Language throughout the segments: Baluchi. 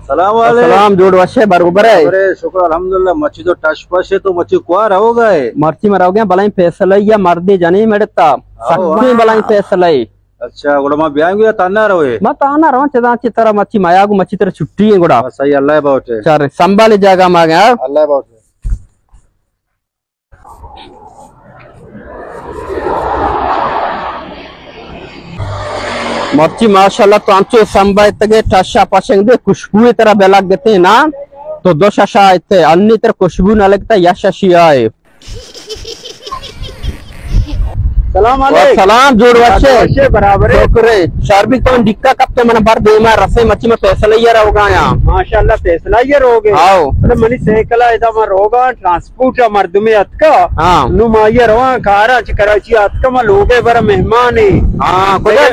سلام علیکم۔ سلام، جوڑ وش ئے، بروبر ئے؟ برابر ئے، شکر الحمدللہ۔ مچی تو ٹش پش ئے، تو مچی کوا روگا ئے؟ مرچی ما روگا ئے بلائیں فیصلہ یا مردے جنیں مڑتا۔ ہاں، سکیں ہاں۔ بلائیں فیصلہ ئے۔ اچھا، گڑا ما بیاں گو یا تانا روئے؟ ما تانا رواں، چداں چہ ترا مچی میا گو مچی ترا چھٹی ایں گڑا۔ بس، صحیح، اللہ باوٹ ئے۔ چار سنبھالے جاگہ ما گیا۔ اللہ باوٹ ئے۔ مرچی ماشاءاللہ تو انچو سنبھا اتگے، ٹشا پشنگ دے، خوشبو ترا بلگ گتے نا، تو دو ششا ایتے، انی ترا خوشبو نہ لگتا، یا ششی آئے۔ سلام علیکم۔ سلام، جوڑ وش ئے؟ وش ئے، برابر ئے۔ شکر ئے۔ شر بی تو ڈکا کپتے من بر دیما رسے مچی میں فیصلہ یا روگا یا۔ ماشاءاللہ فیصلہ یا روگے۔ آؤ۔ بلے منی سائیکل ادا من روگا ٹرانسپورٹ مردمے اتکا۔ ہاں۔ نو ما یا رواں کارا چہ کراچی اتکا ما لوگے بر مہمانے۔ ہاں، کجا،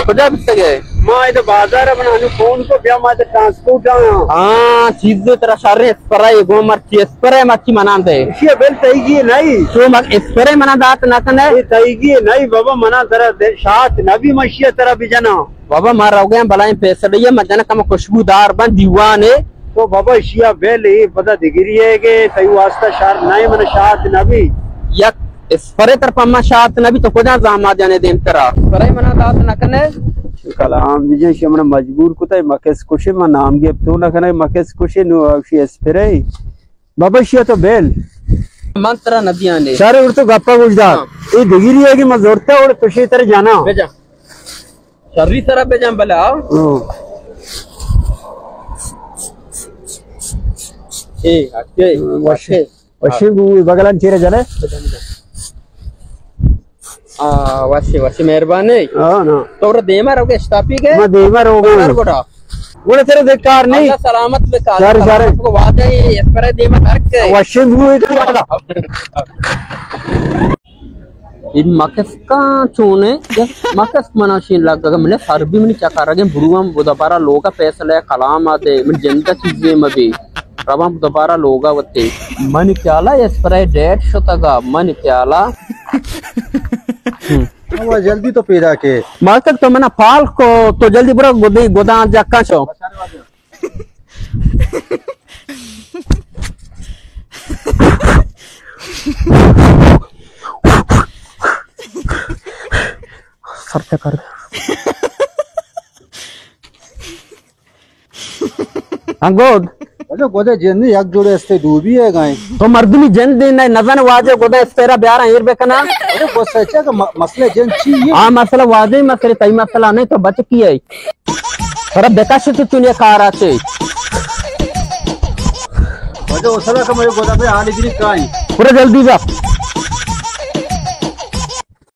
کجا بیتگے؟ ما ادا بازار بنا نو فون کو بیا ما ادا ٹرانسپورٹ آیا۔ ہاں، چیز ترا شر اسپرے گو مرچی اسپرے مرچی منان دے۔ اشی بل تئیگی نئی۔ تو مگ اسپرے منا دات نہ کنے۔ اے تئیگی نئی بابا، منا ترا دے-، شات نبی مشی ترا بجنا۔ بابا ما روگے بلائیں فیصلہ ئے، مجن کم خوشبودار بن دیوانے۔ تو بابا اشیا بل اے پدا دگری ئے کہ تئی واسطہ شر نہ ئے، من شات نبی۔ یک اسپرے تر پما شات نبی تو کجا زاما جنے دیم ترا۔ اسپرے منا دات نہ کنے۔ کلام بجن شمن مجبور کتا مکس کشے، من نام گپ تو نہ کنے مکس کشے نو اشی اسپرے۔ بابا، اشیا تو بیل۔ من ترا ندیانے۔ شر اور تو گپا گوش دار۔ ہاں۔ اے دگری ئے کہ من زورتا اور پشے تر جانا۔ بجا۔ شری ترا بجا بلا۔ ہاں۔ اے، اچھے، وشے۔ اچھے۔ وشے بو بگلان چیرے جنے۔ بجا، بجا۔ آ، وشی، وشی، مہربانی۔ ہاں، نا۔ تو را دیما روگے اشتاپی گے؟ ما دیما روگا۔ گڑا، گڑا۔ گڑا تیرا دے کار نہیں۔ اللہ سلامت بکا۔ سر، سر۔ کو واجہ یہ اس پر دیما درک ہے۔ وشی بو۔ اے مکس کا چونے؟ مکس منا شین لگ گا۔ منے سر بھی منی چکر گے۔ برو ہم دوبارہ لوگا فیصلہ کلام آتے۔ من جنتا چیزیں مبی۔ رواں دوبارہ لوگا وتے۔ من خیالا اسپرے ڈیٹ شتگا، من خیالا۔ ہم۔ وہ جلدی تو پیدا کے۔ مالکک تو منا پال کو، تو جلدی برو گدی، گداں جکا شو۔ سر چکر۔ انگود۔ اچھا، گودے جن یک جوڑے استے ڈوبی ہے گائیں۔ تو مردمی جن دے نہ، نزن واجہ گودے اسپیرا بیارا ایر بکنا۔ ارے، گو سچا کہ م-، مسئلہ جن چی ہے؟ ہاں، مسئلہ واجہ مسئلہ، تئی مسئلہ نہیں تو بچ کی ہے۔ ترا بکش تو چونی کارا چے۔ واجہ اسلا کہ مجھے گودا پہ حال گری کائیں۔ پورا جلدی جا۔